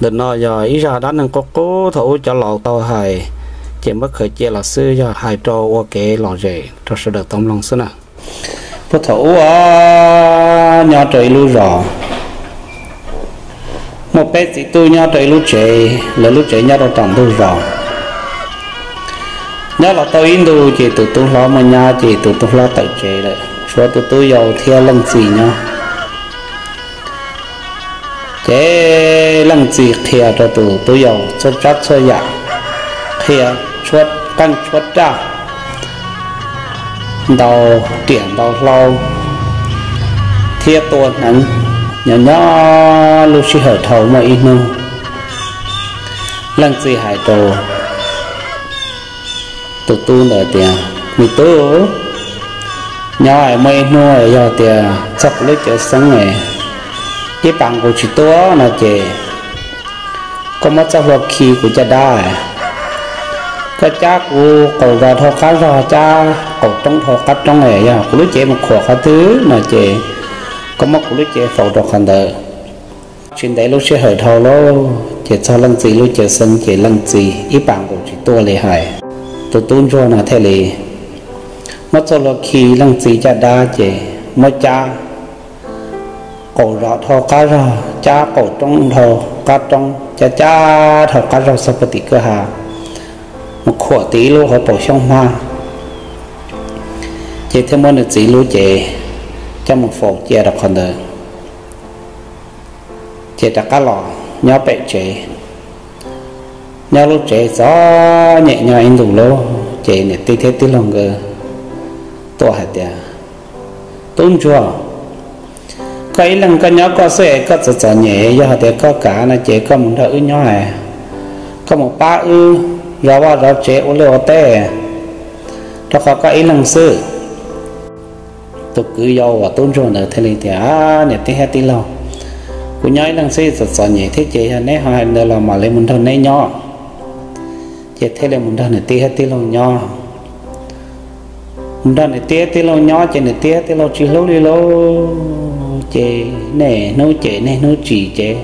Ntawm no yog ib zaj dab neeg qub qub thaum ub cov laus tau hais, ces muab khaws cia los xwb, yog hais rau ua kev lom zem rau sawv daws tau mloog xwb na. Puag thaum ub nyob rau ib lub zos, muaj peb txiv tub nyob rau ib lub tsev, lawv lub tsev nyob rau tom ntug zos. Nyob los tau ib ntu ces tus tub hlob muaj nyab, ces tus tub hlob tawm tsev lawm, tshuav tus tub yau thiab leej txiv nyob. Ces leej txiv qhia rau tus tub yau txhua tsav txhua yam, qhia qeej tshuab raj, ntaus riam ntaus hlau thiab tua hneev. Nyob nyob lub sij hawm dhau muaj ib hnub, leej txiv hais rau tus tub ntawd tias, Me tub, nyob muaj ib hnub yog tias txog kuv lub cav xeeb, ib pas nqus tsis tuaj no ces koj muab txoj hlua khi kuv caj dab, koj cab kuv qaum zos dhau qab zos, cab qaum roob dhau qab roob, yog kuv lub cev mus khuam qhov twg no ces koj muab kuv lub cev faus rau qhov ntawd. Tsis ntev lub sij hawm dhau lawm ces txog leej txiv lub cav xeeb ces leej txiv ib pas nqus tsis tuaj li hais. Tus tub ntsuag no thiaj li muab txoj hlua khi leej txiv caj dab ces muab cab qaum zos dhau qab zos, cab qaum roob dhau qab roob, cab cab dhau qab zos txog puag tim kwj ha, mus khuam tim ib lub hauv paus xyoob hmab, ces thiaj muab nws txiv lub cev coj mus faus cia rau qhov ntawd. Ces rov qab los nyob pem tsev, nyob lub tsev txom nyem nyob ib ntus lawm ces niam tij thiab tij laug nkawd tuaj hais tias, Tub ntsuag, koj ib leeg koj nyob koj xwb es koj txom txom nyem, yog hais tias koj kam no ces koj mus nrog wb nyob, koj mus pab wb zov vaj zov tsev ua liaj ua teb, rau qhov koj ib leeg xwb. Tus kwv yau uas tub ntsuag ntawd thiaj li tias, Niam tij thiab tij laug, kuv nyob ib leeg xwb txom txom nyem thiab ces yog neb ho hais ntawd los mam li mus nrog neb nyob. Ces thiaj li mus nrog niam tij thiab tij laug nyob. Mus nrog niam tij thiab tij laug nyob ces niam tij thiab tij laug tsis hlub li lauj, ces niaj hnub cem niaj hnub tsis ces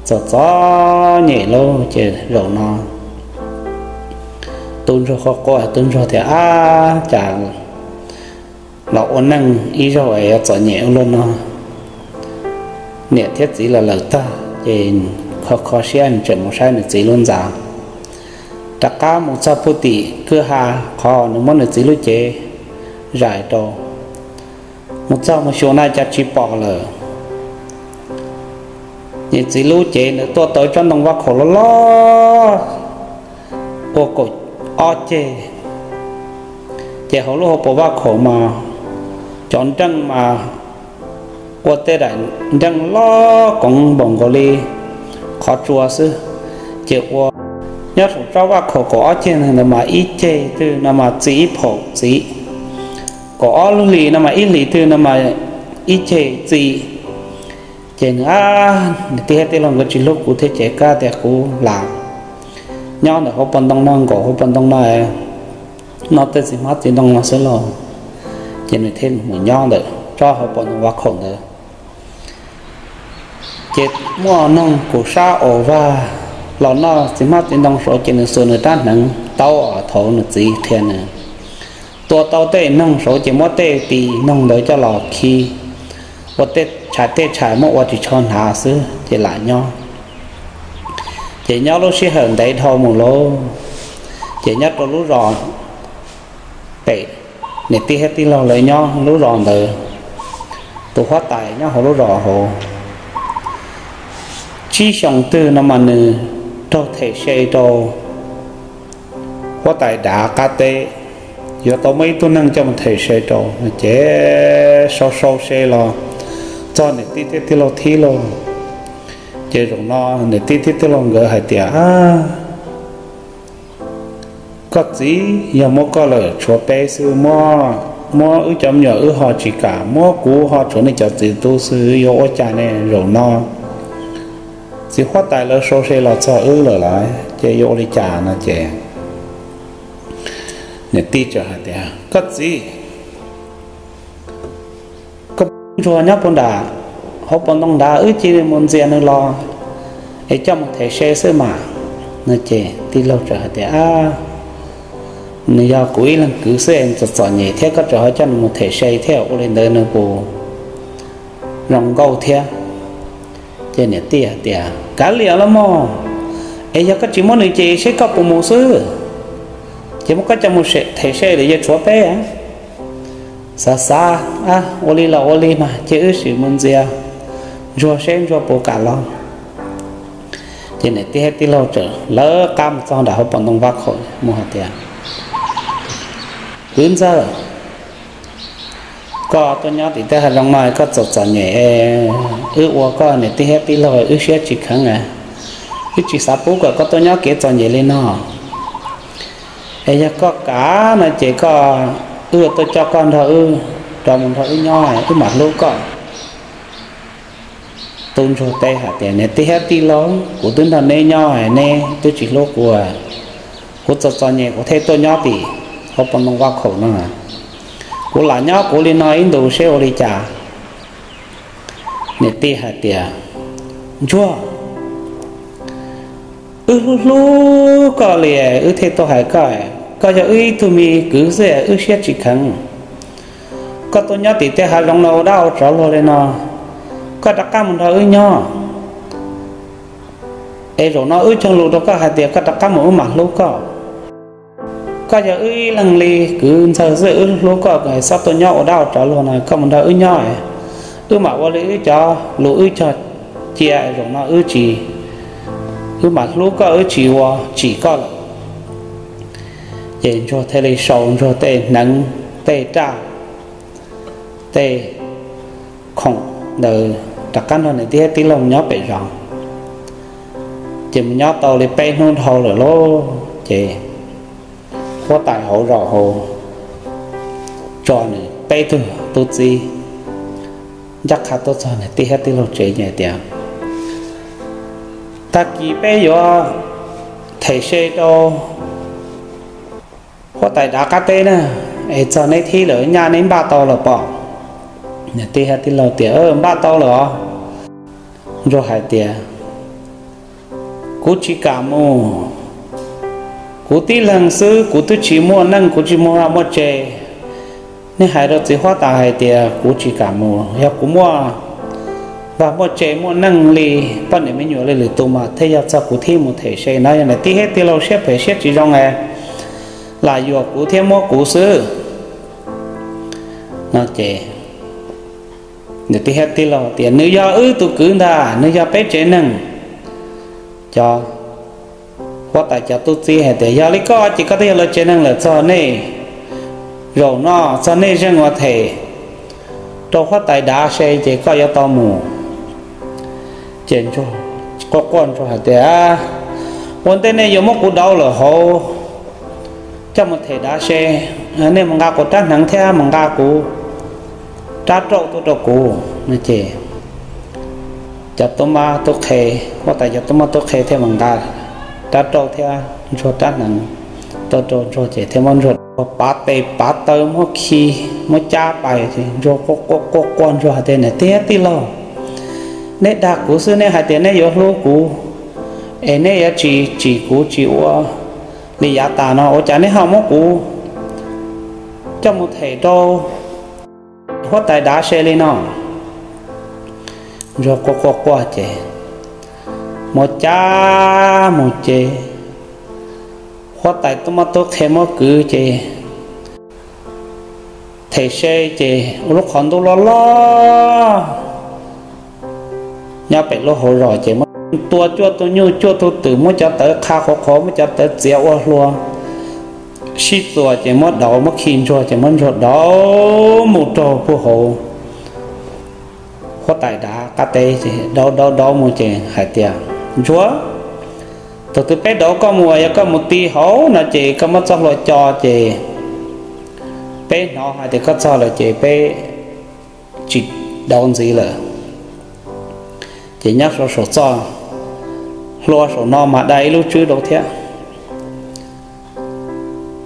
txom txom nyem lauj. Ces zaum no tub ntsuag quaj quaj, tub ntsuag tias, Ab, cas los ua neej ib zaug es yuav txom nyem ua luaj no. Niam thiab txiv los lawm tag ces kho kho siab tseem mus saib nws txiv lub ntxa. Rov qab mus txog puag tim kwj ha qhov nws muab nws txiv lub cev zais rau, mus txog mus xyuas na cas tsis pom lawm. Nws txiv lub cev ntawd tuaj tau ib tsob ntoo vaj khaum loj loj ua kaum ob ceg. Ces hauv lub hauv paus vaj khaum mas cov nreej mas ua tej daim nreej loj koov npaum nkaus li qhov tsua xwb. Ces ua nyob saum tsob vaj khaum kaum ob ceg ntawd mas ib ceg twg no mas txi ib phaum txiv, kaum ob lub hlis no mas ib hlis twg no mas ib ceg txi. Ces nws, Ab, niam tij thiab tij laug nkawd tsis hlub kuv thiab ces kab tias kuv lam nyob ntawm hauv paus ntoo no, nkaum hauv paus ntoo no, noj tej txiv hmab txiv ntoo no xwb lauj. Ces nws thiaj mus nyob ntawm tsob hauv paus ntoo vaj khaum ntawd. Ces muaj noog kuv sab aus vag los noj txiv hmab txiv ntoo saud ces nws xuas nws rab hneev taub thaum nws txiv qhia nws. Tua tau tej noog saud ces muab tej tis noog ntawd coj los khi ua tej tshais, tej tshais muab ua ris tsho hnav xwb ces lam nyob. Ces nyob lub sij hawm ntev dhau mus lauj, ces nyob rau lub zos pem niam tij thiab tij laug lawv nyob lub zos ntawd, tus huab tais nyob hauv lub zos hauv, tsib xyoo twg no mas nws raug them se rau huab tais dav qab teb, yuav tau muaj ib tug neeg coj mus them se rau. Ces sau sau se los txog niam tij thiab tij laug thib lauj. Ces zaum no niam tij thiab tij laug nkawd hais tias, Koj txiv, yog muab koj lawm tshuav peb xwb, muab wb cov me nyuam wb ho tsis kam, muab kuv ho tshuav nej cov txiv tub xwb, yuav ua cas ne? Zaum no txiv huab tais lawv sau se los txog wb lawm lauj, ces yuav ua li cas no? Ces niam tij txawm hais tias, Koj txiv, koj ntsuag nyob puag nram hauv paus ntoo nrad, wb cia li mus ntxias nws los, es coj mus them se xwb mas. No ces tij laug txawm hais tias, nws yog kuv ib leeg kwv xwb es txom txom nyem thiab koj tseem ho coj nws mus them se thiab, ua li ntawd nws puas zoo nkauj thiab? Ces niam tij hais tias, kav liam los mog, es yog koj tsis muab nws ces seb koj puas mus xwb, ces muab koj coj mus them se lawm yuav tshuav peb. Xav xav, ua li los ua li mas ces wb sim mus ntxias ntsuag seb ntsuag puas kam los. Ces niam tij thiab tij laug txawm lawv qab mus txog nram hauv paus ntoo vaj khaum mus hais tias, kwv ntxawg, koj tuaj nyob tim tej hav zoov no koj txom txom nyem, wb ua koj niam tij thiab tij laug wb siab tsis kheev, wb tsis xav pub kom koj tuaj nyob kev txom nyem li no. Es yog koj kam no ces koj, wb tuaj coj koj nrog wb, rov mus nrog wb nyob wb mam hlub koj. Tus ntsuag teb hais tias, niam tij thiab tij laug, kuv twb nrog neb nyob neb twb tsis hlub kuv, kuv txom txom nyem kuv thiaj tuaj nyob tim hauv paus ntoo vaj khaum no. Kuv lam nyob kuv li no ib ntus seb ua li cas. Niam tij hais tias, ntsuag, wb hlub hlub koj li, wb thiaj tuaj hais koj, koj yog wb ib tug me kwv xwb wb siab tsis kheev. Koj tuaj nyob tim tej hav zoov no ua dab ua tsov luag li no, koj rov qab mus nrog wb nyob. Es zaum no wb cog lus rau koj hais tias koj rov qab mus wb mam hlub koj. Koj yog wb ib leeg li kwv ntxawg xwb wb hlub koj, txhob tuaj nyob ua dab ua tsov luag no, koj mus nrog wb nyob, wb mam ua li wb cov lus wb cog cia, zaum no wb tsis, wb mam hlub koj wb tsis ua tsim koj lawm. Ces ntsuag thiaj li sau ntsuag tej hneev tej raj tej khoom ntawd rov qab nrog niam tij thiab tij laug nyob pem zos. Ces mus nyob tau li peb hnub dhau lawm lauj, ces huab tais hauv zos hauv tso nws peb tug tub txib ncaj qha tuaj txog niam tij thiab tij laug tsev hais tias, tag kis peb yuav them se rau huab tais dav qab teb na, es txog neb thib lawm nyaj neb npaj tau lawm pom? Niam tij thiab tij laug tias, npaj tau lawm os. Ntsuag hais tias, kuv tsis kam mus, kuv tib leeg xwb kuv twb tsis muaj neej kuv tsis muaj vaj muaj tse. Nej hais rau txiv huab tais hais tias kuv tsis kam mus, yog kuv muaj vaj muaj tse muaj neej li poj niam me nyuam li lwm tus mas thiaj yog txog kuv thiaj mus them se no, yog niam tij thiab tij laug siab phem siab tsis zoo es lam yuam kuv thiab muab kuv xwb. No ces niam tij thiab tij laug tias, nws yog wb tus kwv ntag, nws yog peb tsev neeg. Cov huab tais cov tub txib hais tias, yog li koj ces koj twb yog lawv tsev neeg lawm, txog nej zaum no txog nej zeej ua them rau huab tais dav se ces koj yuav tau mus. Ces quaj quaj ntsuag hais tias, ua ntej nej yuav muab kuv dauv lawm hauv coj mus them dav se, nej mus nqa kuv rab hneev thiab mus nqa kuv rab rauj tuaj rau kuv. Ces cov tub mab tub qhe, huab tais cov tub mab tub qhe thiaj mus nqa rab rauj thiab ntsuag rab hneev tuaj rau ntsuag ces thiaj muab ntsuag pav tes pav taw muab khi, muab cab pais ces ntsuag quaj quaj ntsuag hais tias, niam tij thiab tij laug, neb dag kuv xwb, neb hais tias neb yuav hlub kuv es neb yuav tsis tsim kuv tsis ua li yav tas no, ua cas neb ho muab kuv coj mus them rau huab tais dav se li no? Ntsuag quaj quaj quaj ces muab cab mus ces huab tais tub mab tub qhe muab kwv ces them se ces ua lub qhov ntuj loj loj nyob pem lub hauv zos ces muab tua cuaj tug nyuj cuaj tug twm, muab cov tawv qha qhuav qhuav, muab cov tawv txiav ua hlua sib txuas ces muab dauv, muab khi ntsuag ces muab ntsuag dauv mus rau puag hauv huab tais dav qab teb ces dauv dauv dauv mus ces hais tias, ntsuag, thaum twg peb dauv koj mus, yog koj mus ti hauv no ces koj muab txoj hlua co ces peb hnov hais tias koj txog lawm ces peb tsis dauv ntxiv lawm. Ces nyob saum txoj hlua saum no mas dai ib lub tswb rau thiab.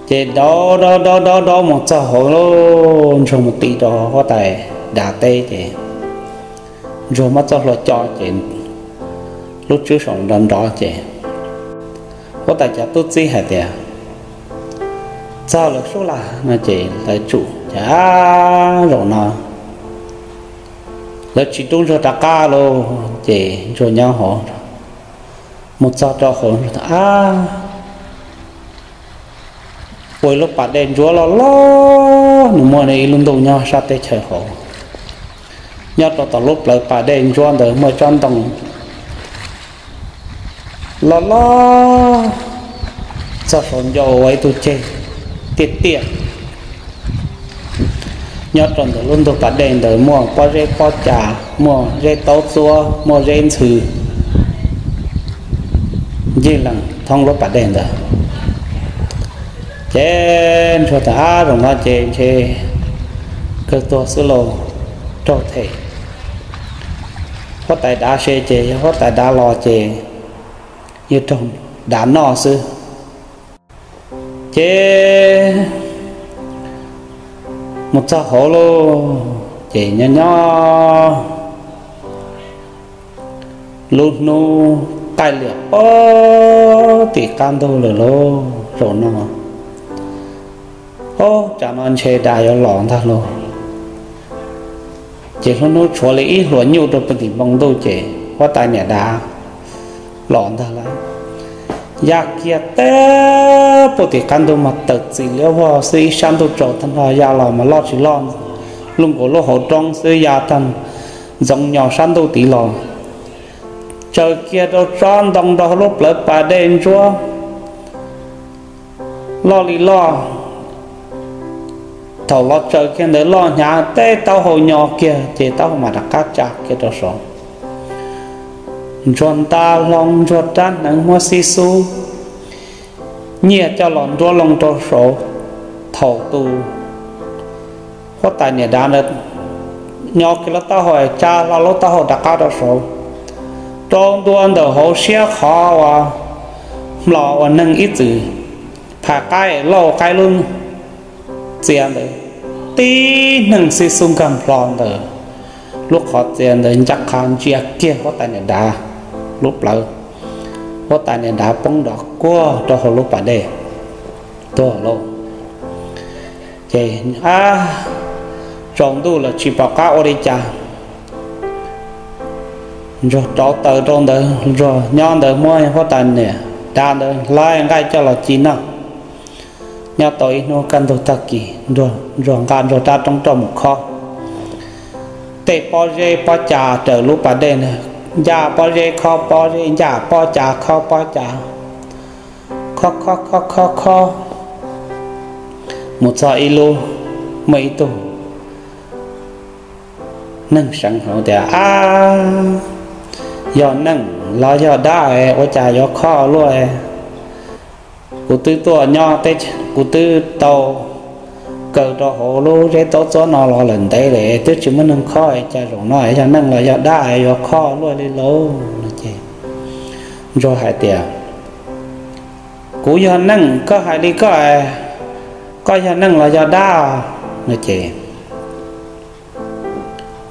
Ces dauv dauv dauv dauv dauv mus txog hauv, ntsuag mus ti rau huab tais dav teb ces ntsuag muab txoj hlua co ces lub tswb saum nrov nrov ces huab tais cov tub txib hais tias, Txog lawm sub las, no ces lawv tsum ces, Ab, zaum no lawv tsis rub ntsuag rov qab lauj. Ces ntsuag nyob hauv, mus txog rau hauv, Ab, ua ib lub pas dej ntsuab loj loj, nws muaj ib lub ntuj nyob sab teb chaws hauv. Nyob rau tom lub plawv pas dej ntsuab ntawd muaj tsob ntoo loj loj, txog saum ncauj ua ib tug ceg tiaj tiaj. Nyob rau ntawm lub ntug pas dej ntawd muaj pob zeb pob cas, muaj zeb taub txuab, muaj zeb ntxhw ncig lees thoob lub pas dej ntawd. Ces ntsuag tas, Ab, zaum no ces ntshe kawg tuag xwb lauj, raug them. Huab tais dav se ces yog huab tais dav los ces yuav raug dav noj xwb. Ces mus txog hauv lauj, ces nyob nyob lub hnub qaij liam pog tim qab ntug lawm lauj, zaum no, Ob, tsam no ntshe dav yuav los ntag lauj. Ces lub hnub tshuav li ib hluas nyuj rau puag tim npoo ntuj ces huab tais niam dav los ntag lauj. Ya kiag teb puag tim qab ntug mas tawm txim liab vog xwb, ib sab ntuj tsaus tag nrho, ya los mas loj tsis loj, lub nkaus lub hauv roob xwb, ya tag ntxoov nyos sab ntuj tid los. Tsaws kiag rau tsob ntoo rau hauv lub plawv pas dej ntsuab loj li loj. Thaum los tsaws kiag ntawd loj hnyav, tej taub hau nyo kiag ces taub hau mam rov qab tsa kiag rau saud. Ntsuag nta hlo, ntsuag rab hneev muab xib xub nyiaj coj los nruab loo rau saud. Thaum tus huab tais niam dav ntawd nyo kiag lub taub hau, tsa hlo lub taub hau rov qab rau saud, rau ntua ntawm hauv siab qhov uas hmlos uas neeg ib txwm phais qaib lauj qaib lub txia ntawd, tib neeg xib xub nkag nplho ntawm lub qhov txia ntawd ncaj qha ntsia kiag huab tais niam dav lub plawv. Huab tais niam dav poob nrov kuag rau hauv lub pas dej tuag lauj. Ces, ab, tsaus ntuj lawm tsis pom qab ua li cas. Ntsuag rauv taws rau ntawd, ntsuag nyob ntawd muab huab tais niam dav ntawd hlais nqaij coj los ci noj. Nyob tau ib hnub kaj ntug tag kis, ntsuag nqa ntsuag rab roob roj mus khob tej pob zeb pob cas raws lub pas dej na, ncaj pob zeb khob pob zeb, ncaj pob cas khob pob cas, khob khob khob khob khob mus txog ib lub, muaj ib tug neeg seev hais tias, Ab, yog neeg los yog dab es ua cas yuav khob luaj? Kuv twb tuaj nyob, kuv twb tau kaw rau hauv lub zeb taub txuab no los lawm ntev lawm twb tsis muaj neeg khob, cas zaum no yog neeg los yog dab yuav khob luaj li lauj? No ces ntsuag hais tias, Kuv yog neeg, koj hais li koj, koj yog neeg los yog dab? No ces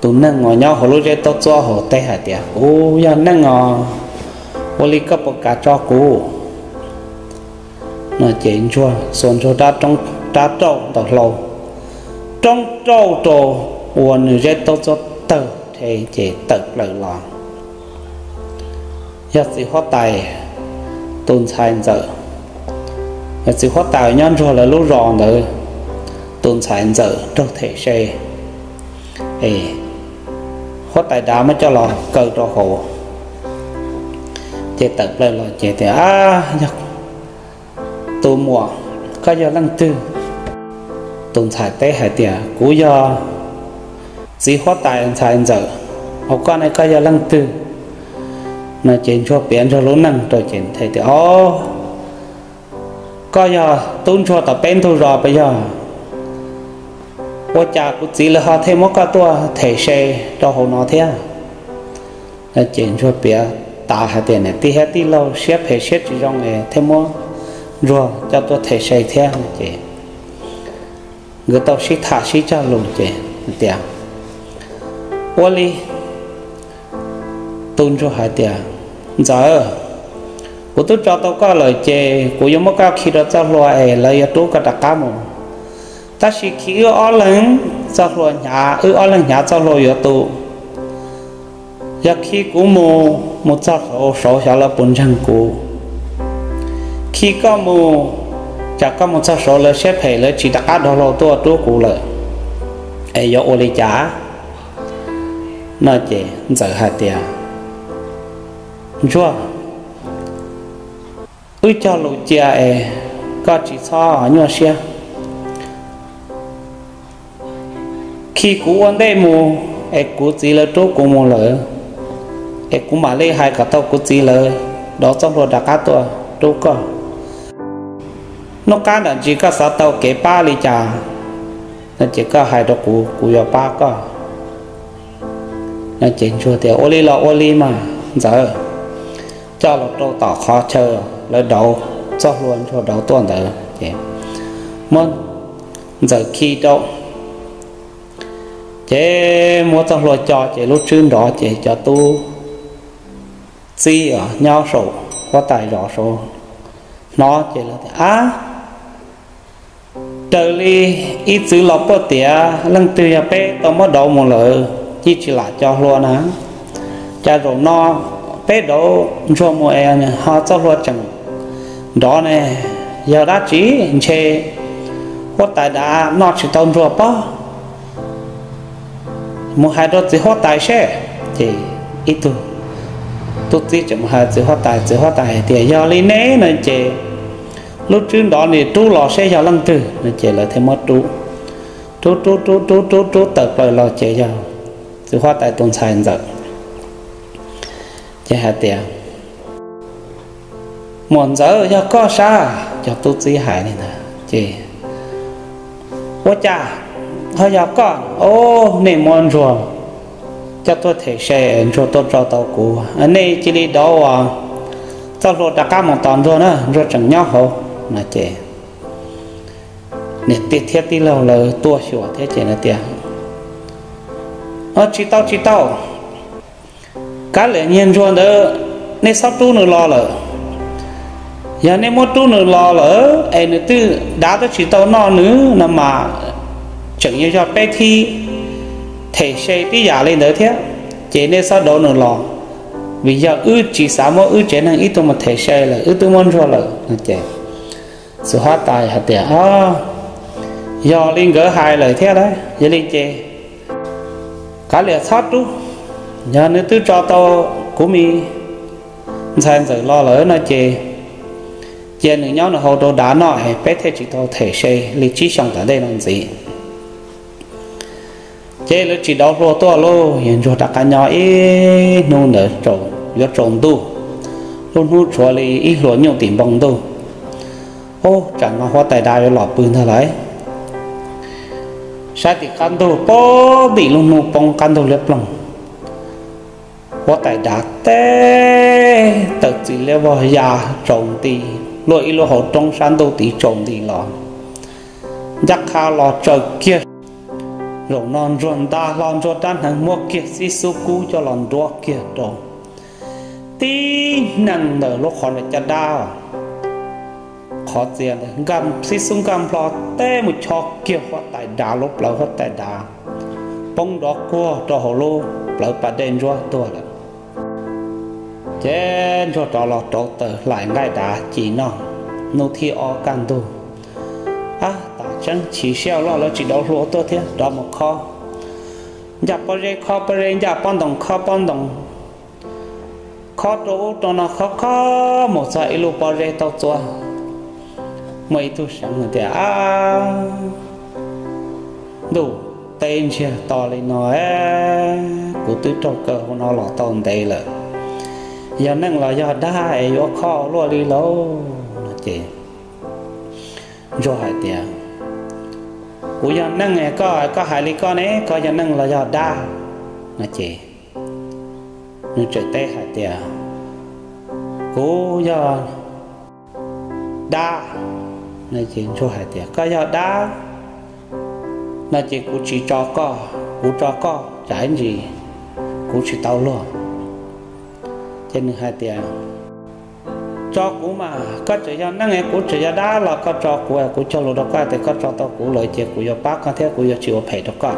tus neeg uas nyob hauv lub zeb taub txuab hauv teb hais tias, Kuv yog neeg os, ua li koj puas kam tso kuv? No ces ntsuag xuas ntsuag rab rauj ntawm hlau, roob rauj rau uas nws zeb taub txuab tawg rhe ces tawm plaws los. Yog txiv huab tais tus ntxhais ntxawm, txiv huab tais nyob ntsuag lawv lub zos ntawd tus ntxhais ntxawm raug them se es huab tais dav muab coj los kaw rau hauv. Ces tawm plaws los ces tias, Ab, yog tus muam, koj yog leej twg? Tus ntxhais teb hais tias, Kuv yog txiv huab tais ntxhais ntxawm. Ua koj ne, koj yog leej twg? No ces ntsuag piav ntsuag lub neej rau ces hais tias, Ob, koj yog tub ntsuag tom peb ntug zos puas yog? Ua cas kuv txiv lawv ho thiaj muab koj tuaj them se rau hauv no thiab? Ces ntsuag piav tas hais tias niam tij thiab tij laug siab phem siab tsis zoo es thiaj muab ntsuag coj tuaj them se thiab. Ces nkawd tau sib tham sib cog lus ces tias, Ua li, tus ntsuag hais tias, Ntxawm, kuv twb tso tau koj lawm ces kuv yuav muab koj khi rau txoj hlua es lawv yuav rub koj rov qab mus. Tab sis khi wb ob leeg txoj hlua hnyav, wb ob leeg hnyav txoj hlua yuav tu. Yog khi kuv mus, mus txog saud xyov lawv puas ntseeg kuv. Khi koj mus, tsam koj mus txog saud lawv siab phem lawv tsis rov qab dob hlau tuaj rub kuv lawm, es yuav ua li cas? No ces Ntxawm hais tias, Ntsuag, wb cog lus cia es koj tsis txhob nyuaj siab. Khi kuv ua ntej mus es kuv txiv lawv rub kuv mus lawm, es kuv mam li hais kom tau kuv txiv lawv dob txoj hlua rov qab tuaj rub koj. Hnub qab nram ntsis koj xav tau kev pab li cas, no ces koj hais rau kuv, kuv yuav pab koj. No ces Ntsuag tias, Ua li los ua li mas Ntxawm. Coj los rau tom qhov chaw lawv dob txoj hlua, Ntsuag dob tuaj ntawd ces muab Ntxawm khi rau, ces muab txoj hlua co ces lub tswb nrov ces cov tub txib nyob saum huab tais zov saud hnov ces lawv tias, Ab, raws li ib txwv los puaj tiav leej twg yog peb tau muab dob mus lawm yeej tsis lam co hlua na. Cas zaum no peb dob Ntsuag mus es ho txoj hlua tseem nrov ne, yog dab tsi? Ntshe huab tais dav noj tsis tau Ntsuag pob. Mus hais rau txiv huab tais seb. Ces ib tug tub txib tseem mus hais txiv huab tais, txiv huab tais hais tias, Yog li ne no ces lub tswb nrov nis rub los seb yog leej twg. No ces lawv thiaj muab rub, rub rub rub rub rub rub tawm plaws los ces yog txiv huab tais tus ntxhais Ntxawm. Ces hais tias, Muam Ntxawm, yog koj sab? Cov tub txib hais li ntawd ces, Ua cas ho yog koj? Ob, nej muab Ntsuag coj tuaj them se, Ntsuag tuaj tso tau kuv, nej cia li dob txoj hlua rov qab mus tos Ntsuag na, Ntsuag tseem nyob hauv. No ces niam tij thiab tij laug lawv tuaj xyuas thiab ces lawv tias, Tsis tau, tsis tau. Kav liam niag Ntsuag ntawd, nej txhob rub nws los lawm. Yog nej muab rub nws los lawm es nws twb dav twb tsis tau noj nws no mas tseem yuav yog peb thib them se tib yam li ntawd thiab. Ces nej txhob dob nws los, vim yog wb tsis xav muab wb tsev neeg ib tug mus them se lawm, wb twb muab Ntsuag lawm. Ces txiv huab tais hais tias, Yog li nkawd hais lawm thiab lauj, yog li ces kav liam txhob rub. Yog nws twb tso tau kuv me ntxhais Ntxawm los lawm no ces cia nws nyob nws hauv rau dav noj es peb thiaj tsis tau them se li tsib xyoos tom ntej no ntxiv. Ces lawv tsis dob hlua tuaj lauj, yog Ntsuag rov qab nyob ib hnub ntawd yuav tsaus ntuj, lub hnub tshuav li ib hlua nyuj tim npoo ntuj. Ub, tsam no huab tais dav yuav los pw ntag lauj. Saib tim qab ntug poob ntim lub hnub poob qab ntug liab ploog. Huab tais dav teb tawm txiv liab vog ya tsaus nti, luaj ib lub hauv roob sab ntuj tid tsaus nti los, ncaj qha los tsaws kiag. Zaum no Ntsuag nta hlo Ntsuag rab hneev muab kiag xib xub kub coj los nruab kiag rau tib neeg ntawm lub qhov ntawd caj dab. Qhov txias ntawd xib xub nkag nplo teb mus chob kiag huab tais dav lub plawv, huab tais dav poob nrov kuag rau hauv lub plawv pas dej ntsuab tuag lawm. Ces Ntsuag rov los rauv taws hlais nqaij dav ci noj. Hnub thib ob kaj ntug, ab, tas tseeb chim siab loj lawv tsis dob hlua tuaj thiab, rov mus khob. Ncaj pob zeb khob pob zeb, ncaj pob ntoo khob pob ntoo, khob rau ub rau no khob khob mus txog ib lub pob zeb tau txua. Muaj ib tug seev tias, Ab, ntuj teb ntsiag to li no, kuv twb raug kaw hauv no los tau ntev lawm. Yog neeg los yog dab es yuav khob luaj li lauj? No ces Ntsuag hais tias, Kuv yog neeg, koj, koj hais li koj ne, koj yog neeg los yog dab? No ces nws tseem teb hais tias, Kuv yog dab. No ces Ntsuag hais tias, Koj yog dab no ces kuv tsis tso koj, kuv tso koj tsam ib ntsis kuv tsis tau luag. Ces nws hais tias, tso kuv mas, koj tseem yog neeg kuv tseem yog dab los koj tso kuv, kuv cog lus rau koj tias koj tso tau kuv lawm ces kuv yuav pab koj thiab kuv yuav tsis ua phem rau koj.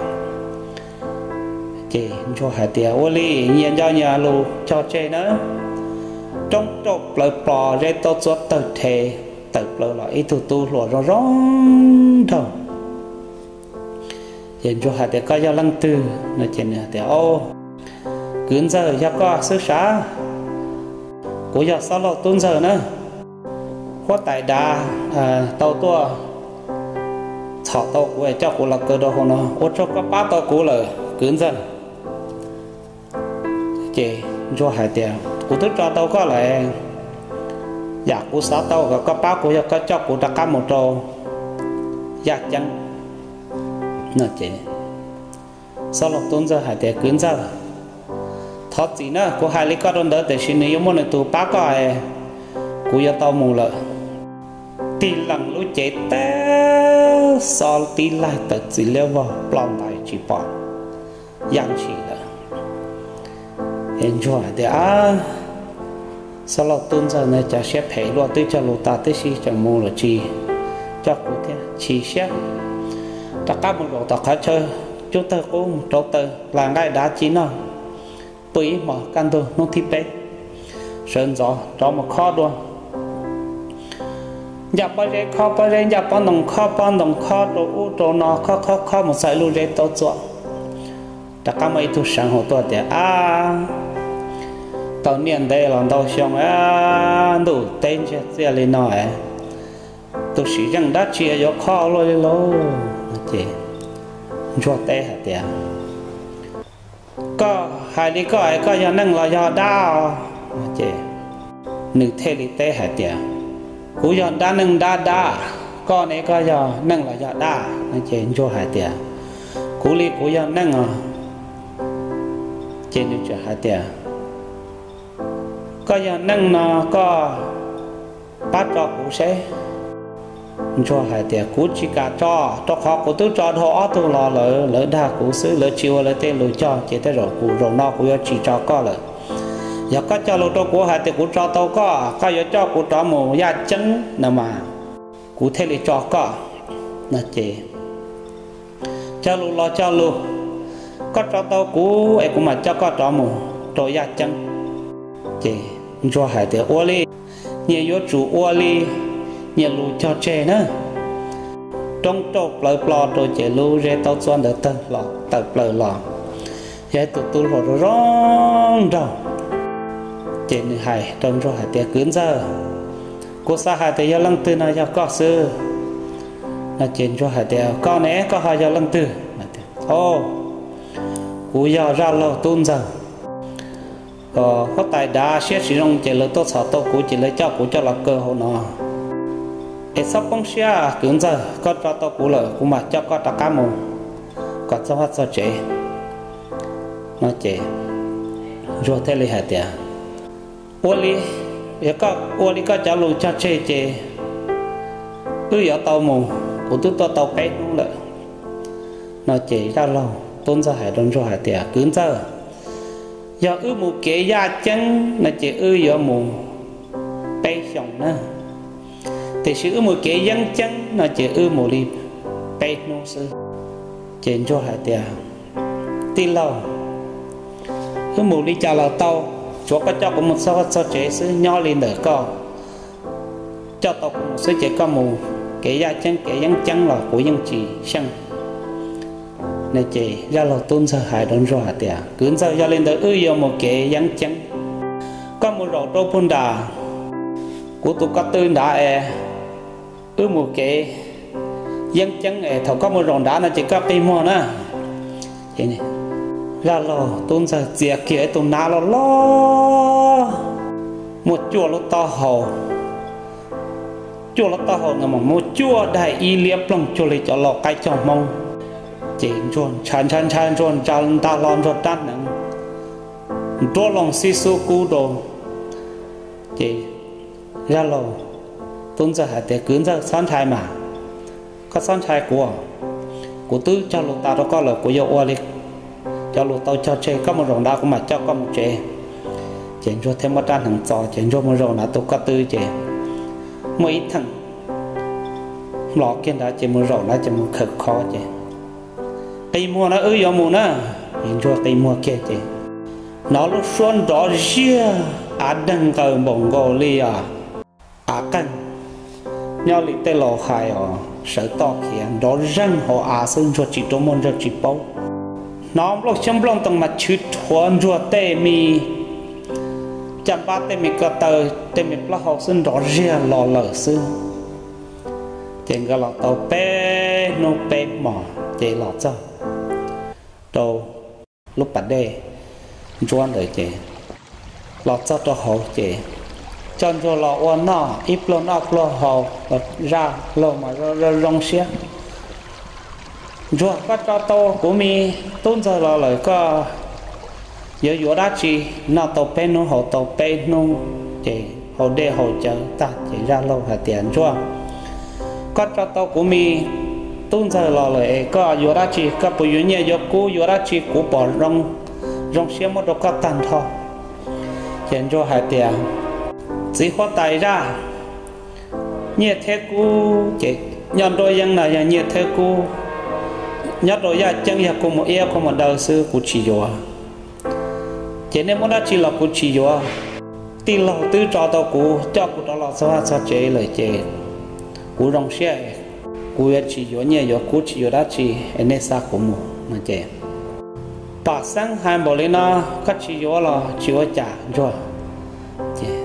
Ces ntsuag hais tias, ua li, nyias nco nyias lus cog tseg nawb. Roob rauj plaws plos, zeb taub txuab tawg rhe, tawm plaws los ib tug tub hluas zoo zoo nraug. Ces ntsuag hais tias, koj yog leej twg no? Ces nws hais tias, kwv ntxawg, yog koj xwb sav, kuv yog Xob Laug tub ntxawg na. Huab tais dav tau tuaj txhom tau kuv coj kuv los kaw rau hauv no, ua tsaug koj pab tau kuv lawm kwv ntxawg. Ces ntsuag hais tias, kuv twb tso tau koj lawm, yam kuv xav tau kom koj pab kuv yog koj coj kuv rov qab mus rau Yaj Ceeb. Xob Laug tub ntxawg hais tias, kwv ntxawg, thov txim na, kuv hais li koj rau ntawd tiam sis nws yuav muaj nws tus pab koj, kuv yuav tau mus lawm. Tig lees lub cev teb, xob tib laig tawm txiv liab vog ploj ntais tsis pom yaj ntshis lawm. Ntsuag hais tias, Xob Laug tub ntxawg no cov siab phem luaj, twb cog lus tas tib si tseem mus lawm, tsis coj kuv thiab chim siab. Rov qab mus zaum tom qhov chaw cub tawg qub, mus rauv taws hlais nqaij dav ci noj, pw ib hmos kaj ntug hnub thib peb sawv ntxov rov mus khob dua. Ncaj pob zeb khob pob zeb, ncaj pob ntoo khob pob ntoo, khob rau ub rau no, khob khob khob mus txog ib lub zeb taub txuab. Rov qab muaj ib tug seev hauv tuaj tias, ab, tau niaj ntev los ntau xyoo, ntuj teb ntsiag txiaj li no, tus sim zeej dab tsi yuav khob luaj li lauj? Ces ntsuag teb hais tias, koj hais li koj es koj yog neeg los yog dab? Ces nws thiaj li teb hais tias, kuv yog dab neeg dab dab, koj ne koj yog neeg los yog dab? Ces ntsuag hais tias, kuv li kuv yog neeg os. Ces nws tseem hais tias, koj yog neeg no koj pab tso kuv seb. Ntsuag hais tias, kuv tsis kam tso, rau qhov kuv twb tso dhau ob tug los lawm, lawv dag kuv xwb, lawv tsis ua lawv tej lus cog, ces tej zaum kuv zaum no kuv yuav tsis tso koj lawm. Yog koj cog lus rau kuv hais tias kuv tso tau koj, koj yuav coj kuv rov mus Yaj Ceeb no mas, kuv thiaj li tso koj. No ces cog lus los cog lus, koj tso tau kuv es kuv mam coj koj rov mus rau Yaj Ceeb. Ces ntsuag hais tias, ua li, nyias yuav tsum ua li nyias lus cog tseg na. Roob rauj plawv plo rau ces lub zeb taub txuab ntawd tawg los tawm plaws los, yog ib tug tub hluas zoo zoo nraug. Ces nws hais rau ntsuag hais tias, kwv ntxawg, kuv xav hais tias yog leej twg no yog koj xwb. No ces ntsuag hais tias, koj ne koj ho yog leej twg? Au, kuv yog zaj laug tub ntxawg. Huab tais dav siab tsis zoo ces lawv tuaj txhom tau kuv ces lawv coj kuv coj los kaw hauv no. Es txhob poob siab kwv ntxawg, koj tso tau kuv lawm kuv mam coj koj rov qab mus kom txog vaj txog tsev. No ces ntsuag thiaj li hais tias, ua li, yog koj ua li koj cov lus cog tseg ces wb yuav tau mus, kuv twb tuaj tau peb hnub lawm. No ces zaj laug tub ntxawg hais rau ntsuag hais tias, kwv ntxawg, yog wb mus kev Yaj Ceeb no ces wb yuav mus peb xyoos na, tiam sis wb mus kev Yeeb Ceeb no ces wb mus li peb hnub xwb. Ces ntsuag hais tias, tij laug, wb mus li cas los tau, tsuav koj coj kuv mus txog vaj txog tsev xwb, nyob li ntawm koj coj tau kuv mus xwb ces koj mus kev Yaj Ceeb kev Yeeb Ceeb los kuv yeej tsis xyeej. No ces zaj laug tub ntxawg hais rau ntsuag hais tias, kwv ntxawg, yog li ntawd wb yuav mus kev Yeeb Ceeb. Koj mus zaum rau puag nram kuv tus ko tw nrad es wb mus kev Yeeb Ceeb es thaum koj mus zaum nrad no ces koj qi muag na. Zaj laug tub ntxawg txia kiag ib tug nab loj loj, muaj cuaj lub taub hau, cuaj lub taub hau ntawd mas muaj cuaj daim ib liab ploog cuag li cov laus qaib cog Hmoob. Ces ntsuag ntshai ntshai ntshai, ntsuag nta hlo ntsuag rab hneev, nruab loo xib xub kub rau. Ces zaj laug tub ntxawg hais tias, kwv ntxawg, txhob ntshai mas, koj txhob ntshai kuv, kuv twb cog lus tas rau koj lawm, kuv yuav ua li cov lus tau cog tseg, koj mus zaum nrad kuv mam coj koj mus tsev. Ces ntsuag thiaj muab rab hneev txo ces ntsuag mus zaum nrad tus ko tw ces muaj ib theem hlo kiag nrad ces mus zaum nrad ces mus khawm kho ces, Qi muag na, wb yuav mus na. Ces ntsuag qi muag kiag ces hnov lub suab nrov ziag av deeg nqaws npaum nkaus li os, av qeeg nyob li tej laus hais os, sawv toj khiav nrov zeeg hauv av xwb, ntsuag tsis rua muag ntsuag tsis paub. Hnov nplooj xyoob nplooj toos mas chwv rhuav ntsuag tej me caj npab, tej me ko taw, tej me plaub hau xwb nrov ziag los lawm xwb. Ces nkawd los tau peb hnub peb hmos ces los txog rau lub pas dej ntsuab ntawd ces los txog rau hauv ces coj ntsuag los ua noj ib pluag noj pluag haus los zaj laug mas zoo zoo siab. Ntsuag, koj tso tau kuv me tub ntxawg los lawm, koj yuav yuav dab tsi? Noj tau peb hnub haus tau peb hnub ces haus dej haus cawv tag ces zaj laug hais tias, Ntsuag, koj tso tau kuv me tub ntxawg los lawm es koj yuav dab tsi? Koj puas yuav nyiaj yuav kub yuav dab tsi? Kuv pom zoo siab muab rau koj tag nrho. Ces ntsuag hais tias, Txiv huab tais zaj, nyiaj thiab kub ces nyob nruab yeeb no yog nyiaj thiab kub, nyob rau yaj ceeb yog kuv mus iab kuv mus daw xwb, kuv tsis yuav. Ces nej muab dab tsi los kuv tsis yuav. Tij laug twb tso tau kuv coj kuv rov los txog vaj txog tsev lawm ces kuv zoo siab, kuv yuav tsis yuav nyiaj yuav kub tsis yuav dab tsi es nej xa kuv mus no ces, Pam Xeeb hais npaum li no, koj tsis yuav los tsis ua cas ntsuag. Ces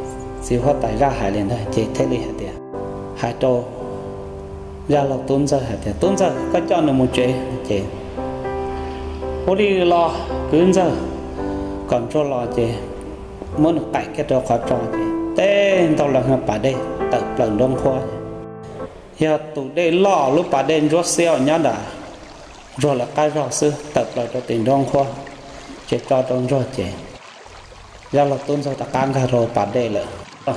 txiv huab tais zaj hais li ntawd ces thiaj li hais tias, hais rau zaj laug tub ntxawg hais tias, Tub ntxawg, koj coj nws mus tsev. Ces ua li los kwv ntxawg, kom ntsuag los ces muab nws qaim kiag rau qhov tso ces teb ntau las pas dej tawm plaws nruab nqhuab. Yog tus dej loj lub pas dej ntsuab xiab nyob nram ntsuag lawv qab zog xwb tawm plaws rau tim nruab nqhuab, ces tso rau ntsuag ces zaj laug tub ntxawg rov qab nkag rau pas dej lawm.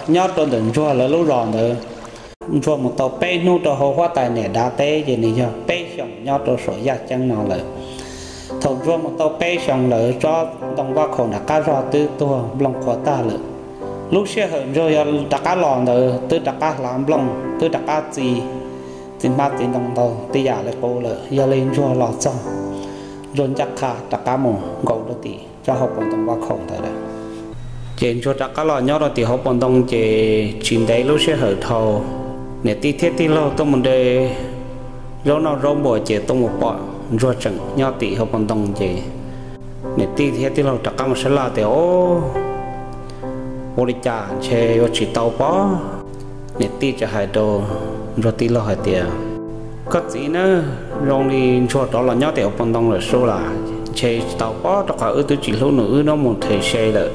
Nyob rau ntawm ntsuag lawv lub zos ntawd, ntsuag mus tau peb hnub rau hauv huab tais niam dav teb ces nws yog peb xyoos nyob rau saum yaj ceeb no lawm. Thaum ntsuag mus tau peb xyoos lawm tsob ntoo vaj khaum nram qab zog twb tuag nplooj qhuav tag lawm. Lub sij hawm ntsuag yuav rov qab los ntawd twb rov qab hlav nplooj twb rov qab txi, txiv hmab txiv ntoo ntau tej yam li qub lawm. Yog li ntsuag los txog, ntsuag ncaj qha rov qab mus nkaum rau tim tsob hauv paus ntoo vaj khaum ntawd lawm. Ces ntsuag rov qab los nyob rau tim hauv paus ntoo ces tsis ntev lub sij hawm dhau, niam tij thiab tij laug tuaj mus de zaub noj zaub npuas ces tuaj mus pom ntsuag tseem nyob tim hauv paus ntoo ces niam tij thiab tij laug rov qab mus sab laj tias, Au, ua li cas ntshe yuav tsis tau pob? Niam tij txawm hais rau ntsuag tij laug hais tias, Koj txiv na, zoo li ntsuag rov los nyob tim hauv paus ntoo lawm sub las, ntshe tsis tau pob rau qhov wb twb tsis hlub nws wb nyob mus them se lawm.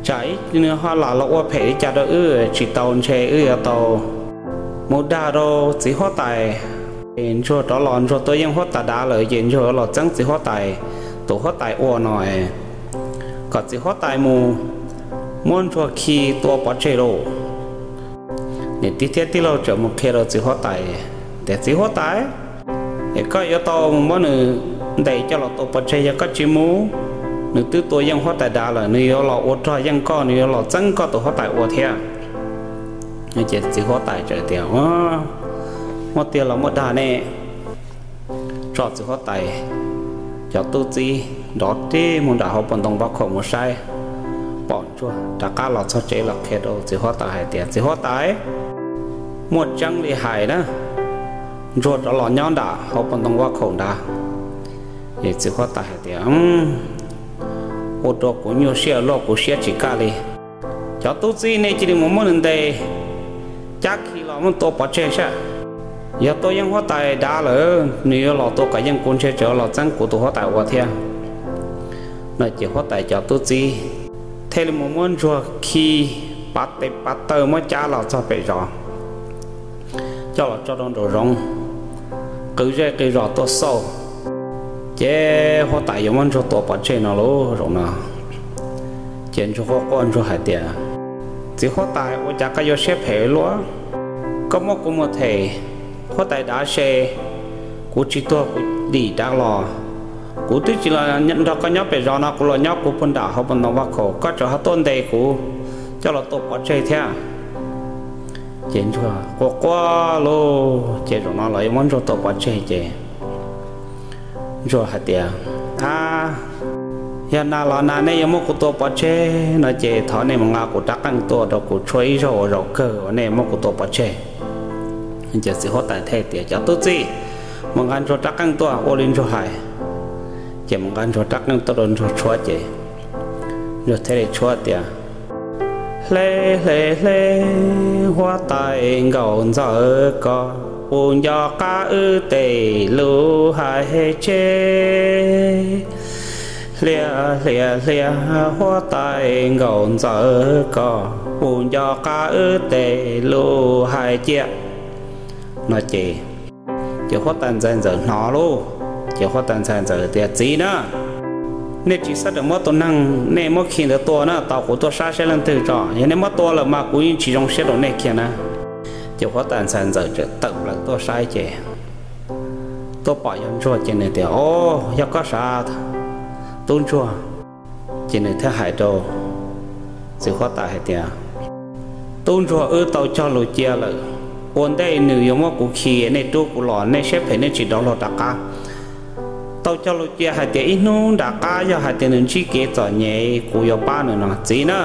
Tsam ib nws ho lam los ua phem li cas rau wb tsis tau ntshe wb yuav tau mus dag rau txiv huab tais. Ntsuag rov los ntsuag tua yeej huab tais dav lawm ces ntsuag yuav los txeeb txiv huab tais, tus huab tais ua no kom txiv huab tais mus muab ntsuag khi tua pov tseg lauj. Niam tij thiab tij laug txawm mus qhia rau txiv huab tais tias, Txiv huab tais, es koj yuav tau mus muab nws ntes coj los tua pov tseg, yog koj tsis mus, nws twb tua yeej huab tais dav lawm, nws yuav los ua rog yeej koj, nws yuav los txeeb koj tus huab tais ua thiab. Ces txiv huab tais txawm tias, Muab tiag los muab dag ne? Tso txiv huab tais cov tub txib nrov rig mus nram hauv paus ntoo pob khaum mus saib, pom ntsuag rov qab los txog tsev los qhia rau txiv huab tais hais tias, Txiv huab tais, muaj tseeb li hais na, ntsuag rov los nyob nram hauv paus ntoo pob khaum nrad. Ces txiv huab tais hais tias, Ua rau kuv nyuaj siab luaj, kuv siab tsis kaj li. Cov tub txib nej cia li mus muab nws ntes, cab khi los muab tua pov tseg saib. Yog tua yeej huab tais dav lawm, nws yuav los tua kom yeej kuv ntshe tseem los txeeb kuv tus huab tais ua thiab. No ces huab tais cov tub txib thiaj li mus muab ntsuag khi pav tes pav taw muab cab los txog pem zos, coj los tso rau nraum zoov, qw zej qw zos tuaj xauj, ces huab tais yuav muab ntsuag tua pov tseg no lauj. Zaum no ces ntsuag quaj quaj ntsuag hais tias, Txiv huab tais, ua cas koj yuav siab phem luaj? Koj muab kuv mus them huab tais dav se, kuv tsis tuag kuv dim dav los, Kuv twb tsis los nrog koj nyob pem zos no, kuv los nyob kuv puag nram hauv paus ntoo vaj khaum, koj tseem ho tuaj ntes kuv coj los tua pov tseg thiab. Ces Ntsuag quaj quaj lauj, ces zaum no los yuav muab Ntsuag tua pov tseg ces Ntsuag hais tias, A, yog nas los nas nej yuav muab kuv tua pov tseg no ces thov nej mus nqa kuv rab qeej tuaj rau kuv tshuab ib zaug ua zaum kawg uas nej muab kuv tua pov tseg. Ces txiv huab tais thiaj tias, Cov tub txib, mus nqa Ntsuag rab qeej tuaj ua li Ntsuag hais. Ces mus nqa Ntsuag rab qeej tuaj rau Ntsuag tshuab ces Ntsuag thiaj li tshuab tias, Hle hle hle, huab tais Nkauj Ntxawm koj puas nco qab wb tej lus hais tseg? Hlias hlias hlias, huab tais Nkauj Ntxawm koj puas nco qab wb tej lus hais cia? No ces, ces huab tais ntxhais ntxawm hnov lauj, ces huab tais ntxhais ntxawm tias, Txiv na, nej tsis txhob rawm muab tus neeg nej muab khi ntawd tua na, tos kuv tuaj saib saib leej twg tso, yog nej muab tua lawm mas kuv yeej tsis zoo siab rau nej kiag na. Ces huab tais ntxhais ntxawm tawm plaws tuaj saib ces tuaj pom yog Ntsuag ces nws tias, O, yog koj sav, tub Ntsuag. Ces nws thiaj hais rau txiv huab tais hais tias, Tub Ntsuag wb tau cog lus cia lawm, ua ntej nws yuav muab kuv khi nej rub kuv los, nej siab phem nej tsis rov luag rov qab. Tau cog lus cia hais tias ib hnub nram qab yog hais tias nws ntsib kev txom nyem kuv yuav pab nws no. Txiv na,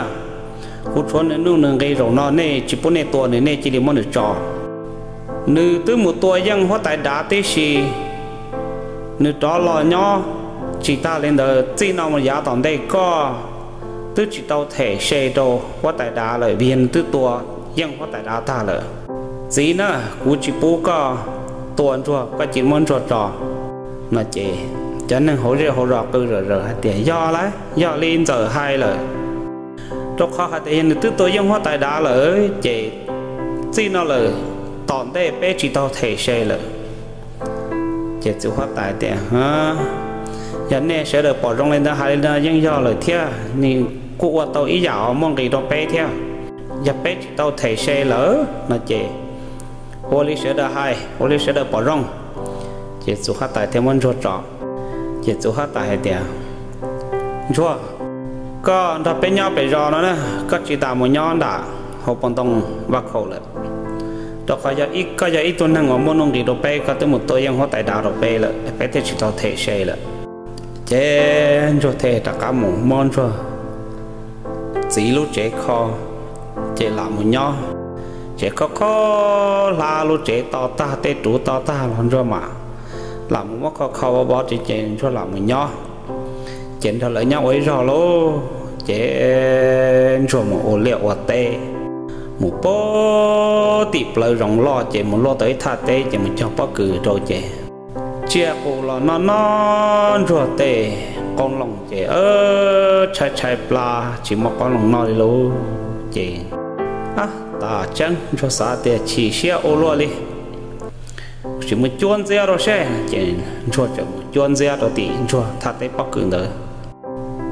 kuv tshuav nws nuj nws nqi zaum no, nej tsis pub nej tua nws, nej cia li muab nws tso. Nws twb mus tua yeej huab tais dav tib si, nws rov los nyob. Tsis tag li ntawd, txij no mus yav tom ntej koj twb tsis tau them se rau huab tais dav lawm vim nws twb tua yeej huab tais dav tag lawm. Txiv na, kuv tsis pub koj tua Ntsuag, koj cia li muab Ntsuag tso. No ces cov neeg hauv zej hauv zos qw zom zaws hais tias, Yog lawm, yog li ntxawm hais lawm, rau qhov hais tias yog nws twb tua yeej huab tais dav lawm ces txij no lawm tom ntej peb tsis tau them se lawm. Ces txiv huab tais tias, Yog nej sawv daws pom zoo li ntawd hais li no yeej yog lawm thiab, nws kuj ua tau ib yam uas muaj nqis rau peb thiab. Yog peb tsis tau them se lawm no ces ua li sawv daws hais, ua li sawv daws pom zoo. Ces txiv huab tais thiaj muab Ntsuag tso. Ces txiv huab tais hais tias, Ntsuag, koj nrog peb nyob pem zos no na, koj tsis tas mus nyob nram hauv paus ntoo vaj khaum lawm, rau qhov koj yog ib tug neeg uas muaj nuj nqis rau peb, koj twb mus tua yeej huab tais dav rau peb lawm, peb thiaj tsis tau them se lawm. Ces Ntsuag thiaj rov qab mus muab Ntsuag txiv lub tsev kho, ces lam mus nyob. Ces kho kho hlab lub tsev to tag, tej ruv to tag los Ntsuag mam lam mus muab kho kho vov vov ces Ntsuag lam mus nyob. Ces nrog lawv nyob ua ib zaug lauj, ces Ntsuag mus ua liaj ua teb, mus pag tim plawv zoov loj ces mus luaj tau ib thaj teb ces mus cog pob kws rau ces tsiaj qus los noj noj Ntsuag tej qoob loo ces tshaib tshaib plab tsis muaj qoob loo noj li lauj. Ces tas tseeb Ntsuag xav tias chim siab ua luaj li, tsis mus cuab ntxiab rau seb. Ces Ntsuag txawm mus cuab ntxiab rau tim Ntsuag thaj teb pob kws ntawd.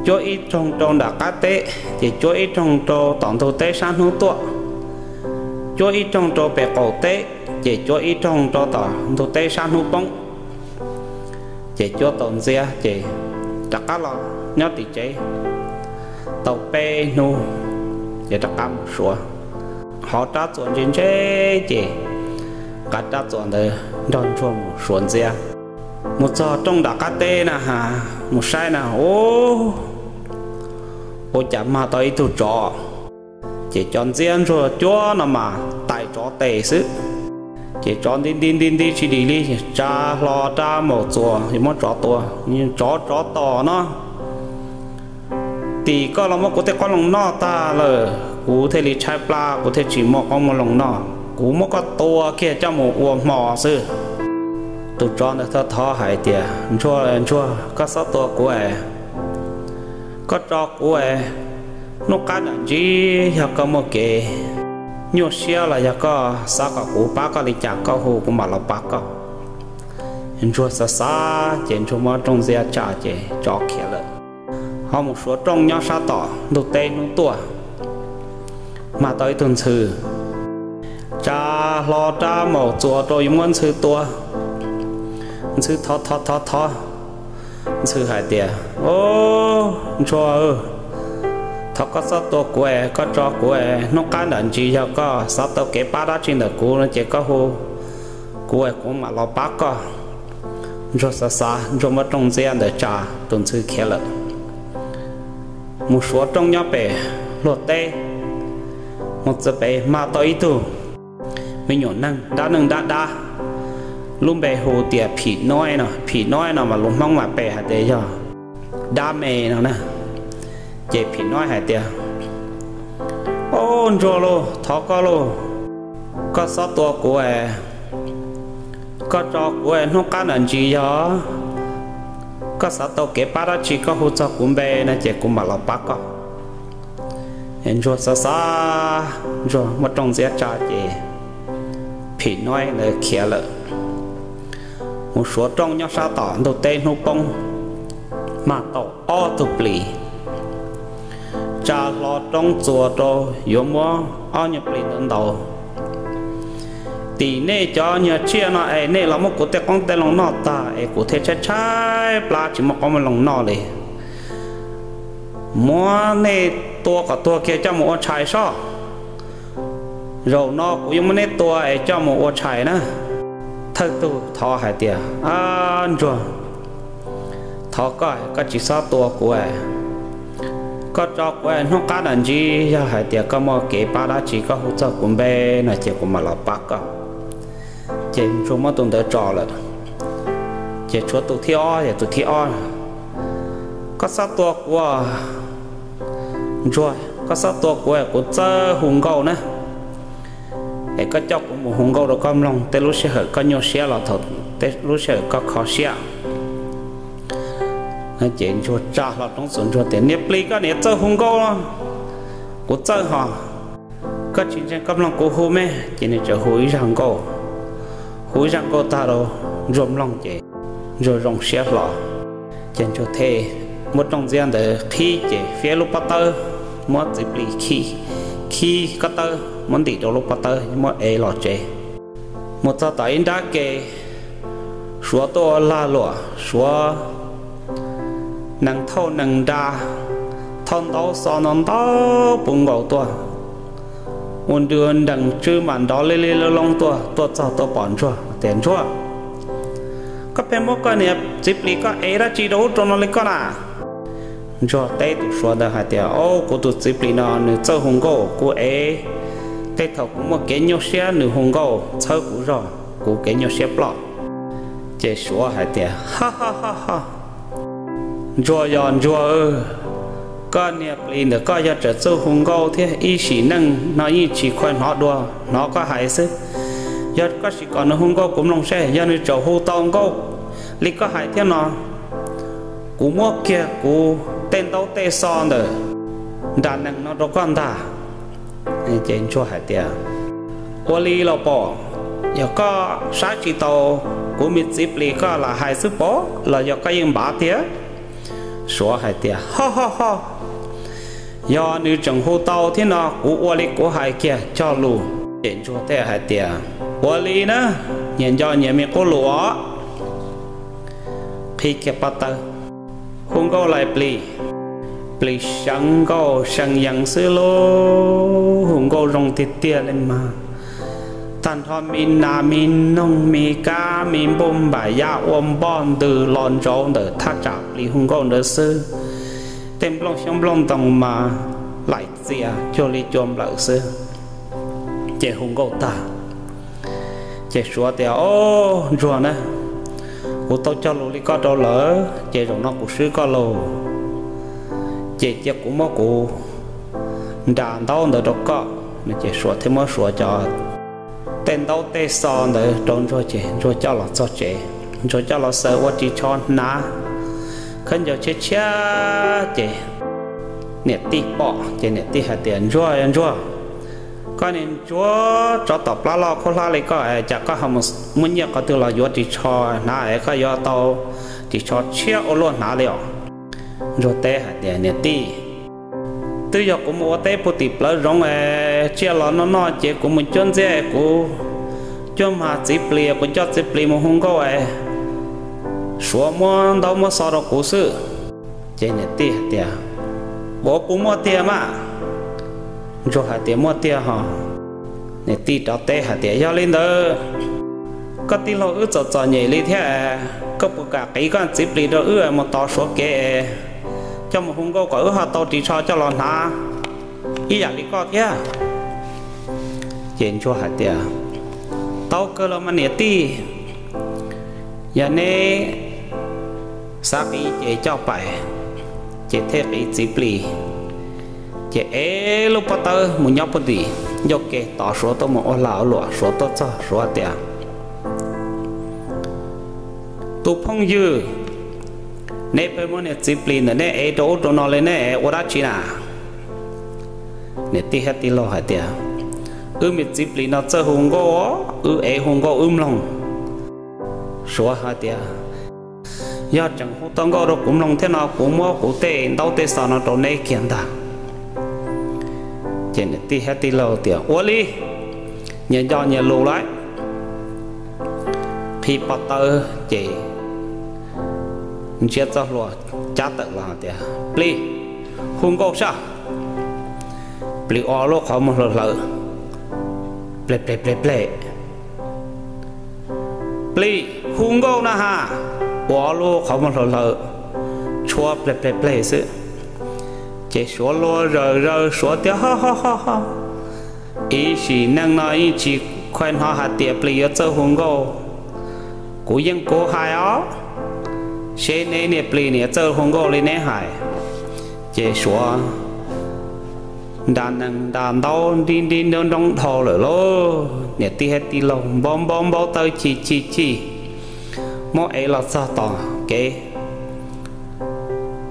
Cuab ib rooj rau nram qab teb, ces cuab ib rooj rau tom ntug teb sab hnub tuaj, cuab ib rooj rau pem qaum teb, ces cuab ib rooj rau tom ntug teb sab hnub poob. Ces cuab tau ntxiab ces rov qab los nyob tim tsev tau peb hnub, ces rov qab mus suav. Hov rab txuas ntse ntse, ces nqa rab txuas ntawd nrog Ntsuag mus suav ntxiab. Mus txog rooj nram qab teb na ha, mus saib na, ua cas mag tau ib tug tsov. Ces cov ntxiab Ntsuag cuab no mas tais tsov tes xwb. Ces tsov nti nti nti nti tsis dim li, tsa hlo rab maum txuas yuav muab tsov tua. Tsov, tsov tom no, tim koj los muab kuv tej qoob loo noj tag lawm, kuv thiaj li tshaib plab, kuv thiaj tsis muaj qoob muaj loo noj, kuv muab koj tua kiag coj mus ua hmo xwb. Tus tsov ntawd thov thov hais tias, Ntsuag, Ntsuag, koj txhob tua kuv es, koj tso kuv es, hnub qab nram ntsis yog koj muaj kev nyuaj siab los yog koj xav kom kuv pab koj li cas koj hu kuv mam los pab koj. Ntsuag xav xav ces Ntsuag muab rooj ntxiab tsa ces tsov khiav lawm. Ho mus suav rooj nyob sab tom ntug teb hnub tuaj, mag tau ib tug ntxhw, tsa hlo rab maum txuas rau yuav muab ntxhw tua. Ntxhw thov thov thov thov, Ntxhw hais tias, Au, Ntsuag, thov koj txhob tua kuv es koj tso kuv es hnub qab nram ntsis yog koj xav tau kev pab dab tsi ntawm kuv no ces koj hu kuv es kuv mam los pab koj. Ntsuag xav xav, Ntsuag muab rooj ntxiab ntawd tsa, tus ntxhw khiav lawm. Mus suav rooj nyob pem luag teb, mus txog pem mas tau ib tug me nyuam neeg dab neeg dab dab, lub npe hu tias Phim Nuaib no. Phim Nuaib no mas lus Hmoob mas pe hais tias yog dab me no na. Ces Phim Nuaib hais tias, Au, Ntsuag lauj, thov koj lauj, koj txhob tua kuv es koj tso kuv es hnub qab nram ntsis yog koj xav tau kev pab dab tsi koj hu txog kuv npe no ces kuv mam los pab koj. Ntsuag xav xav, Ntsuag muab rooj ntxiab tsa ces Phim Nuaib ntawd khiav lawm. Mus suav rooj nyob sab tom ntug teb hnub poob, mag tau ob tug plis, tsa hlo roob txuas rau yuav muab ob nyuag plis ntawd ntaus. Tim nej cov nyuag tsiaj no es nej los muab kuv tej qoob tej loo noj tag es kuv thiaj tshaib tshaib plab tsis muaj qoob muaj loo noj li. Muab nej tua kom tuag kiag coj mus ua tshais soj. Zaum no kuv yuav muab neb tua es coj mus ua tshais na. Thawj tug thov hais tias, Ntsuag, thov koj, koj tsis txhob tua kuv, koj tso kuv hnub qab nram ntsis yog hais tias koj muaj kev pab dab tsi koj hu txog kuv npe no ces kuv mam los pab koj. Ces Ntsuag muab tus ntawd tso lawm. Ces tshuav tus thib ob, ces tus thib ob, Koj txhob tua kuv, Ntsuag, koj txhob tua kuv, kuv txawj hu nkauj na. Es koj coj kuv mus hu nkauj rau koj mloog, tej lub sij hawm koj nyuaj siab los thaum tej lub sij hawm koj kho siab. Ces Ntsuag tsa hlo roob txuas, Ntsuag tias, Niag plis, koj niam txawj hu nkauj, kuv txawj hos. Koj tsis ntseeg koj mloog kuv hu me. Ces nws txawm hu ib zaj nkauj, hu ib zaj nkauj tag rau Ntsuag mloog ces Ntsuag zoo siab hlo. Ces Ntsuag thiaj muab rooj ntxiab ntawd qhib ces fiab lub pob tawb, muab txiv plis khib, khib pob tawb muab ntim rau lub pob tawb muab ev los tsev. Mus txog tom ib nrab ke, Suav tuaj ua lag luam, Suav nees thauj nees nra, thauj ntaub xo ntau ntau puv nkaus tuaj, ua nrw nrees tswb mas nrov li li loo loo tuaj, tuaj txog tuaj pom Ntsuag tias, Ntsuag, koj pheej muab koj niag txiv plis koj ev dab tsi rau ub rau no li koj na? Ntsuag teb tus Suav ntawd hais tias, Au, kuv tus txiv plis no nws txawj hu nkauj, kuv ev, tej thaum kuv muaj kev nyuaj siab nws hu nkauj txhawb kuv zog, kuv kev nyuaj siab ploj. Ces Suav hais tias, Ha ha ha ha, Ntsuag yog Ntsuag, koj niag plis ntawm koj yog tseem txawj hu nkauj thiab ib sim neej no yeej tsis khuaj hnov dua, hnov koj hais xwb. Yog koj sim kom nws hu nkauj kuv mloog seb, yog nws tseem hu tau nkauj li koj hais thiab no, kuv muab kiag kuv tej ntaub tej xo ntawm nra nees no rau koj ntag. Ces Ntsuag hais tias, Ua li los pom, yog koj saib tsis taus kuv me txiv plis koj lam hais xwb pom los yog koj yeej npav tiag? Suav hais tias, Ho ho ho, yog nws tseem hu tau thiab no kuv ua li kuv hais kiag cog lus. Ces Ntsuag thiaj hais tias, Ua li na, nyias nco nyias me qub lus os. Qhib kiag pob tawb, hu nkauj lais plis, plis seev nkauj seev yees xwb lauj, hu nkauj zoo tiag tiag li mas. Tag nrho me nas me noog me kab me npuj npaim yaj ua npoj ntws los ntsauv ntawm thaj tsam plis hu nkauj ntawd xwb. Tej nplooj xyoob nplooj ntoos mas laim txias cuag li cua nplawm xwb. Ces hu nkauj tag, ces Suav tias, Au, Ntsuag na, kuv tau cog lus li koj rau lawm ces zaum no kuv swb koj lauj. Ces cia kuv muab kuv nra ntaub ntawd rau koj. Ces Suav thiaj muab Suav cov tej ntaub tej xo ntawd rau Ntsuag ces Ntsuag coj los txog tsev, Ntsuag coj los xaws ua ris tsho hnav. Khaub ncaws tshiab tshiab ces niam tij pom ces niam tij hais tias, Ntsuag, yog Ntsuag, koj niag ntsuag tsov tom plab loj khaub hlab li koj es cas koj ho mus muab nyiaj qhov twg los yuav ris tsho hnav es koj yuav tau ris tsho tshiab ua luaj hnav li os? Ntsuag teb hais tias, Niam tij, twb yog kuv mus ua teb puag tim plawv zoov es tsiaj los noj noj ces kuv mus cuab ntxiab es kuv cuab mag txiv plis, kuv coj txiv plis mus hu nkauj es Suav muab ntaub muab xov rau kuv xwb. Ces niam tij hais tias, Ua puas muaj tiag mas? Ntsuag hais tias, Muaj tiag hos. Niam tij rov teb hais tias, Yog li ntawd, koj tij laug wb txom txom nyem li thiab, koj puas kam qiv koj txiv plis rau wb mus tos Suav kev, coj mus hu nkauj kom wb ho tau ris tsho coj los hnav ib yam li koj thiab? Ces Ntsuag hais tias, Tau kawg los mas niam tij, yog neb xav qiv ces coj pais. Ces thiaj qiv txiv plis, ces ev lub pob tawb mus nyob puag tim ncauj ke tos Suav tuaj mus ua lag ua luam. Suav tuaj txog Suav tias, Tus phooj ywg, neb pheej muab niag txiv plis ntawm neb ev rau ub rau no li, neb ua dab tsi na? Niam tij thiab tij laug hais tias, Wb me txiv plis no txawj hu nkauj, wb ev hu nkauj wb mloog. Suav hais tias, Yog tseem hu tau nkauj rau kuv mloog thiab no kuv muab kuv tej ntaub tej xov no rau neb kiag ntag. Ces niam tij thiab tij laug tias, Ua li, nyias nco nyias lus lawm. Qhib pob tawb ces ntsiab txoj hlua cab tawm los tias, Plis, hu nkauj sab. Plis ua lub qhov muag hlawv hlawv, pleg pleg pleg pleg. Plis, hu nkauj na has. Ua lub qhov muag hlawv hlawv, tshuab pleg pleg pleg xwb. Ces Suav luag zawm zaws, Suav tias, Ho ho ho ho, ib sim neej no yeej tsis khuv hnov hais tias plis yuav txawj hu nkauj. Kuv yeej kuv hais os, seb neb niag plis niam txawj hu nkauj li neb hais. Ces Suav nra nees nra ntaub nrib nrib nroob nroob dhau lawm lauj. Niam tij thiab tij laug npau npau npau taws chim chim chim, muab ev los txog tom kev,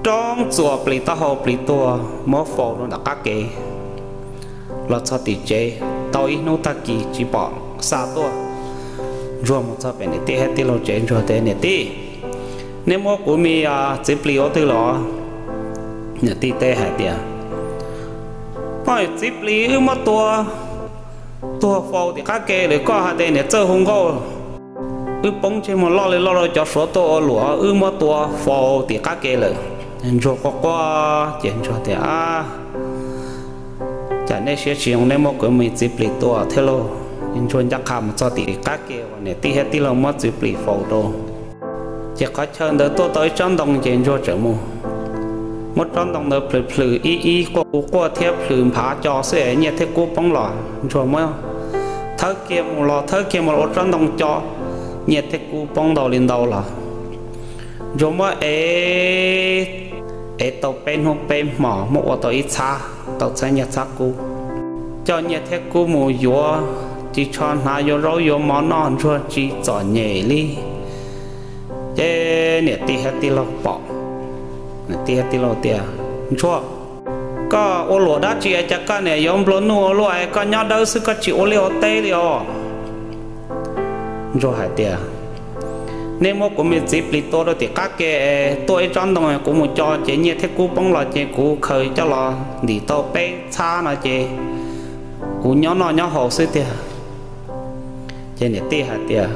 roob txuas plis taub hau plis tuag muab faus rau nram qab kev. Los txog tim tsev tau ib hnub tag kis tsis pom xa tuaj. Ntsuag mus txog pem niam tij thiab tij laug tsev, Ntsuag tias, Niam tij, neb muab kuv me txiv plis ua twg los? Niam tij teb hais tias, Poj niam txiv plis wb muab tua tuag faus tim qab ke lawm, koj hais tias niam txawj hu nkauj. Wb poob ntsej muag loj li loj rau cov Suav tuaj ua luam, wb muab tua faus tim qab ke lawm. Ntsuag quaj quaj ces Ntsuag tias, Cas nej siab tsis zoo, nej muab kuv me txiv plis tua thiab lauj? Ntsuag ncaj qha mus txog tim qab ke uas niam tij thiab tij laug muab txiv plis faus rau. Ces qhov chaw ntawd tuaj tau ib tsob ntoo ces Ntsuag tseem mus muab tsob ntoo ntawd plhws plhws ib ib quaj quaj thiab plhws nphav co xwb es nyiaj thiab kub poob los. Ntsuag muab thawb kiag mus los thawb kiag mus los ua tsob ntoo co, nyiaj thiab kub poob ntau li ntau los. Ntsuag muab ev, ev tau peb hnub peb hmos muab ua tau ib txhab, tau txhab nyiaj txhab kub, coj nyiaj thiab kub mus yuav ris tsho hnav, yuav zaub yuav mov noj, Ntsuag tsis txom nyem li. Ces niam tij thiab tij laug pom, niam tij thiab tij laug tias, Ntsuag, koj ua luam dab tsi es cas koj niam yuav nplua nuj ua luaj es koj nyob dawb xwb koj tsis ua liaj ua teb li os? Ntsuag hais tias, Nej muab kuv me txiv plis tua rau tim qab ke, tuaj ib tsob ntoo kuv mus co ces nyiaj thiab kub poob los ces kuv khaws coj los ntim tau peb txhab no ces kuv nyob noj nyob haus xwb tiag. Ces niam tij hais tias,